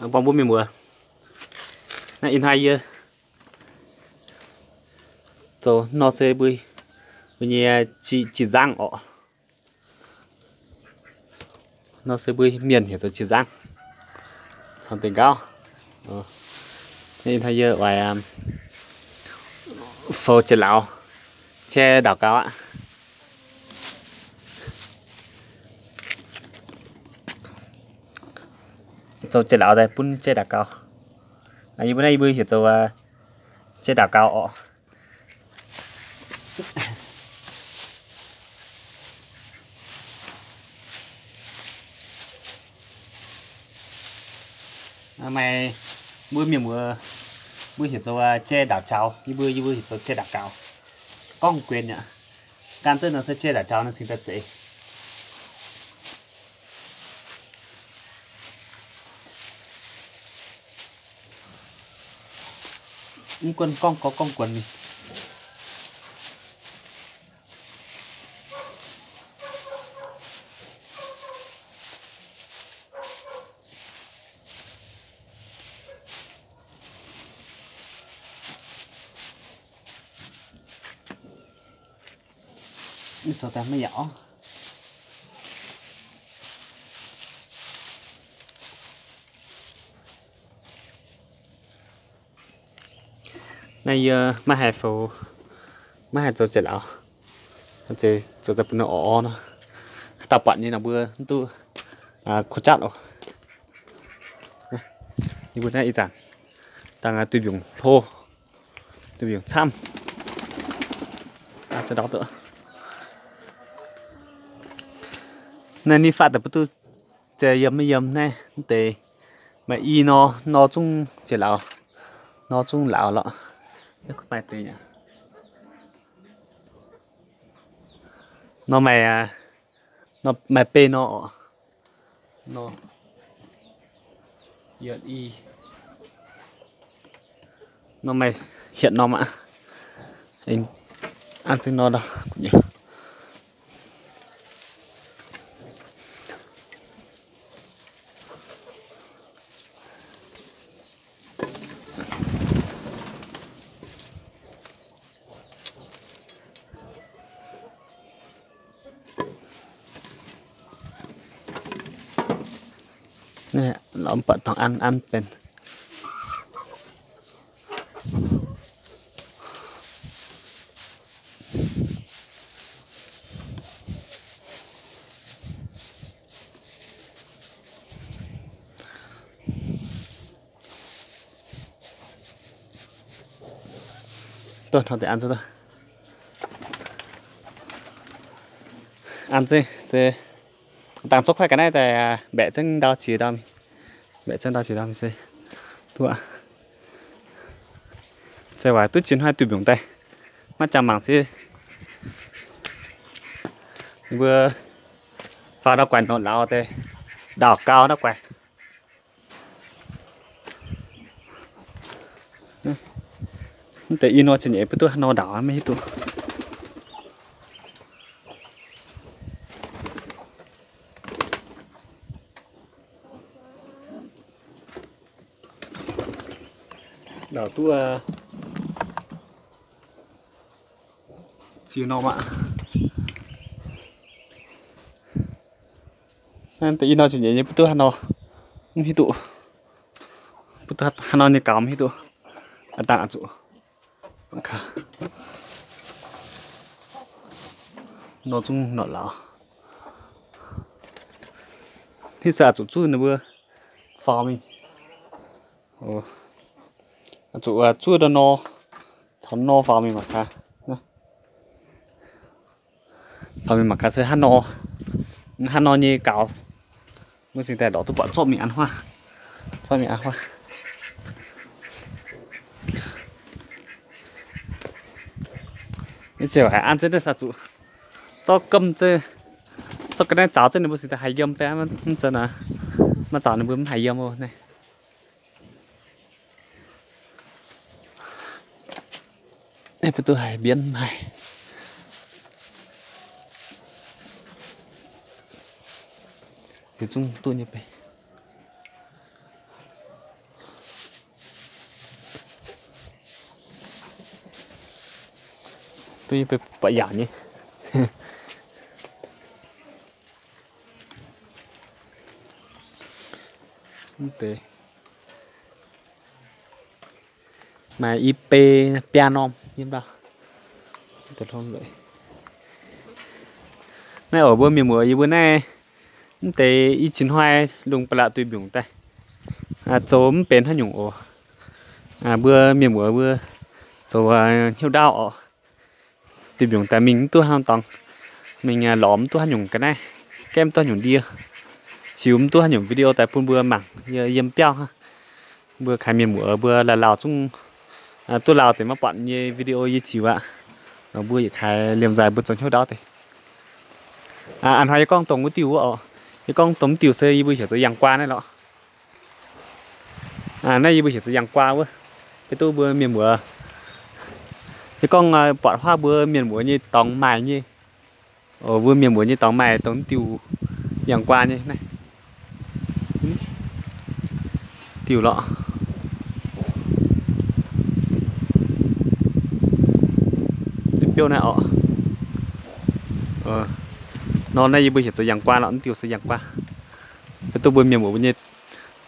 Buangh mbuo mienh muoz, naaiv ih hnoi yie zoux nor se mbuo, mbuo nyei jiex nzangv orqc. Nor se mbuo mienh heuc zoux jiex nzangv, caux deix nqaauv. Ih hnoi yie oix fou jiex lauz, jai ndaauc gaux aqv. Zoux jiex lauz daaih bun jai ndaauc gaux. Yie mbuo naaiv yie mbuo heuc zoux jai ndaauc gaux orqc. Maaih mbuo mienh muoz, mbuo heuc zoux jai ndaauc jaux, yie mbuo, yie mbuo heuc zoux jai ndaauc gaux. Gorngv guenx aqv. Gan zunv nor se jai ndaauc jaux nor cingx daaih zeiz. Mv gunv gorngv gorx gorngv guonx mingh. Zoux daaih maiv yaac orv. Naaiv yie maiv haih fou, maiv haih zoux jiex lauz, zoux daaih bun orv orv nor. Haaix dauh buatc nyei nor mbuo mv duqv kuh jatv oc. Yie mbuo naaiv ih zanc dangh duih mbiungc hlo, duih mbiungc camv. Naaiv ninh faatv daaih mv duqv jai yiem maiv yiem naaiv deix. Maaih i nor, nor zungv jiex lauz, nor zungv lauz lorqc. Maaih deix nor maaih, nor maaih beiv nor oc. Nor, yie i nor maaih hietc norm aqv. An zengv nor daaih. Naaiv lorz mv buatc dorngx an an benx. Duqv hnoi deix an zungv duqv. An zengv se dangh zouv kuaaiv ga'naaiv daaih mbaeqc zengv ndau qiex ndau mingh, mbaeqc zengv ndau qiex ndau mingh se duqv aqv. Se waac duqv jiex hnoi duih mbiungc daaih, maiv jangx mangc se ninh mbuo faaux ndau guaix nor lauz deix, ndaauc gaux ndau guaix. Mv deix i nor cin nyeic bun duqv haaix nor ndaauc maiv hiuv duqv. Ndaauc duqv ziex norm aqv. Naaiv deix i nor cin nyeic nyei bun duqv haaix nor mv hiuv duqv. Bun duqv haaix nor nyei gaux mv hiuv duqv. Aa dangh aqc zuqc nor zungv nor lauz. Hitv se aqc zuqc zuov ninh mbuo faaux mingh. Aqc zuqc zuov ndau nor, caux nor faaux mingh mangc gaax. Faaux mingh mangc gaax se hnangv nor, hnangv nor nyei gaux. Mbuo cingx daaih ndorqc duqv buatc zorqv mingh an huaav, zorqv mingh an huaav. Ziouc haiz an zengv daaih sa zuqc zorqv gomv, zorqv ga'naaiv zaux zengv ninh mbuo cingx daaih haih yiem baeqv mv za'naaic. Maiv zaux ninh mbuo mv haih yiem oc naaiv. Mv duqv haiz mbienv haic. Ziex zungv duqv nyei bei. Buatc yaauc nyei. Mv deix maaih i bei biaa norm yiem ndau. Naaiv oc mbuo mienh muoz, yie mbuo naaiv mv deix i qiex hnoi lungh ba'laqc duih mbiungc daaih, zoux mv benx haaix nyungc oc. Mbuo mienh muoz mbuo zoux hnyouv ndaauv oc. Duih mbiungc daaih mingh mv duqv haaix norm dorngx, mingh lorz mv duqv haaix nyungc ga'naaiv, gaeqv mv duqv haaix nyungc ndie, ziux mv duqv haaix nyungc video daaih bun mbuo mangc yiem biauv hnangv. Mbuo kaaix mienh muoz mbuo lauh lauh zungv duqv lauh deix maiv buatc nyei video yie ziux aqv. Mbuo yietc kaaix liemh nzaaih mbuo zoux hnyouv ndaauv deix. A'hnoi yie gorngv dongh wuov diuh wuov oc. Yie gorngv dongh mv diuh se yie mbuo heuc zoux yangh guaa naaiv lorqc. Naaiv yie mbuo heuc zoux yangh guaa wuov. Beiv duqv mbuo mienh muoz, yie gorngv buatc huaav mbuo mienh muoz nyei dorngx maaih nyei. Mbuo mienh muoz nyei dorngx maaih dongh diuh yangh guaa nyei naaiv. Diuh lorqc. Biouv naaiv oc. Nor naaiv yie mbuo heuc zoux yangh guaa lorqc, diuh se yangh guaa. Beiv duqv mbuo mienh muoz mbuo nyei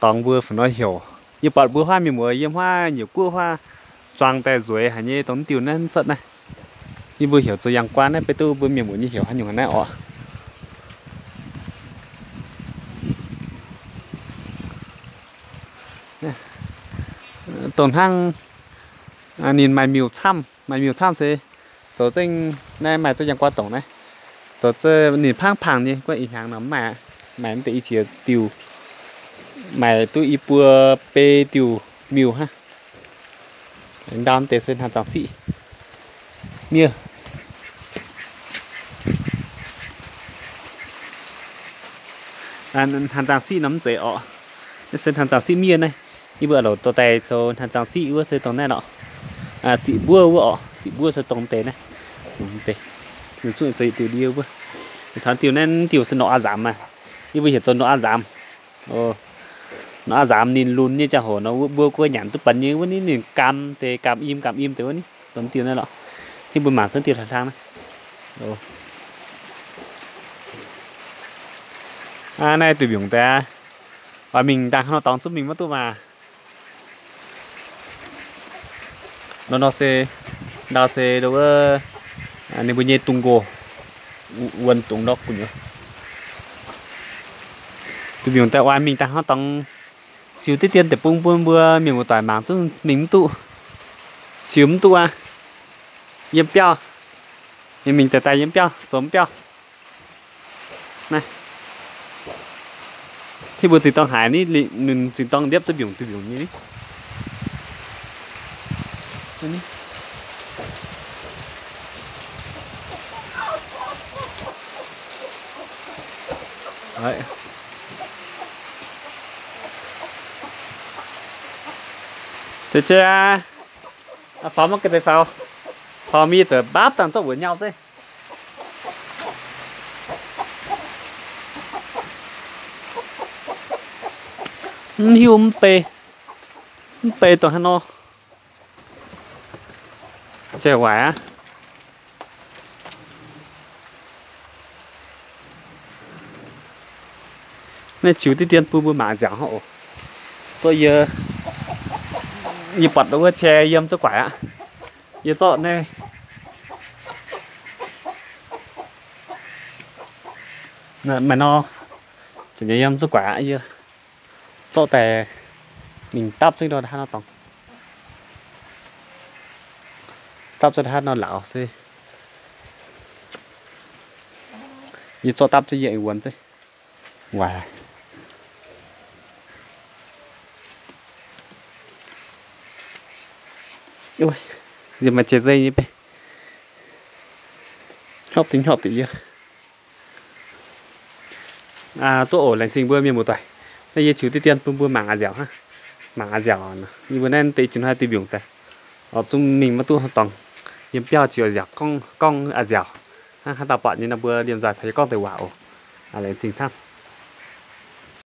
dorngx mbuo fungc nor heuc. Yie buatc mbuo huaav mienh muoz yiem huaav nyeic guoqv huaav zuangx daaih nzueic haic nyei dongh diuh naaiv setv naaiv. Yie mbuo heuc zoux yangh guaa naaiv, beiv duqv mbuo mienh muoz nyei heuc haaix nyungc naaiv oc. Dongh hnangv ninh maaih miuc camv, maaih miuc camv se zoux zengv naaiv maaih zengv yangh guaa dongc naaiv. Zoux ninh pangv pangc nyei, guanh ih hnyangx nor mv maaih aqv. Maaih mv deix i ziex diuh, maaih duqv i buo bei diuh miuc hnangv. Ndau mv deix se hnaangx zaangc siqv miev. Hnaangx zaangc siqv nor mv zeiz orqc. Naaiv se hnaangx zaangc siqv miev naaiv. Yie mbuo loc dorh daaih zoux hnaangx zaangc siqv wuov se dongh naaiv lorqc. Siqv mbuov wuov orqc, siqv mbuov se dongh deix naaiv. Deix, ninh zuqv zoux yietc diuh ndie wuov. Caux diuh naaiv diuh se norqc a'nzaamz maah. Yie mbuo heuc zoux norqc a'nzaamz. Norqc a'nzaamz ninh lunx nyei ziangh hoc nor, mbuo guei nyanc duqv baac nyei wuov ni, ninh gaam deix, gaam im gaam im deix wuov ni, dongh diuh naaiv lorqc. Hnangv mbuo mangc cuotv diuh hlang hlang naaiv. Naaiv duih mbiungc daaih, oix mingh dangh haaix nor dorngx zungv mingh maiv duqv maah. Nor nor se, ndau se wuov, ninh mbuo nyei dungz nqox, wuonh dungz nor gu'nyuoz. Duih mbiungc daaih oix mingh dangh haaix nor dorngx, ziux diqv dien deic-bung bun mbuo mienh muoz-doic mangc zungv mingh mv duqv, ziux mv duqv aqv. Yiem biauv, mingh daaih daaih yiem biauv, zoux mv biauv. Naaiv, hnangv mbuo zinh dorng haiz ni, ninh zinh dorng ndiepv zunv mbiungc duih mbiungc nyei ni. Jiex jiex aqv. Faaux maiv ga'deix faaux. Faaux mingh zoux mbapv dangh zorqv wuonx nyau zeiv. Mv hiuv mv bei, mv bei dongh haaix nor. Jai waaic aqv. Naaiv ziux diqv dien bun mbuo mangc nziaauc hnangv oc. Duqv yie, yie buatc wuov jai yiem zouv guaaic aqv. Yie zorqv naaiv, maaih nor, ziouc yiem zouv guaaic aqv. Yie zorqv daaih mingh dapv zengv ndau haaix nor dorngx. Dapv zengv ndau haaix nor lauz se yie zorqv dapv zengv yie aengx wuonx zeiv. Waaic. Yie maaih jiex nzengc nyei bei. Hnopv dingc hnopv dingc yie. Duqv oc, laengz zingh mbuo mienh muoz-doic. Naaiv yie ziux diqv dien bun mbuo mangc a'nziaauc hnangv. Mangc a'nziaauc, yie mbuo naaiv deix jiex hnoi duih mbiungc daaih, oix zungv mingh maiv duqv dorngx. Yiem biauv ziux a'nziaauc, gorngv a'nziaauc hnangv. Haaix dauh buatc nyei nor mbuo liemh nzaaih caux yie gorngv deix waac oc. Laengz zingh camv.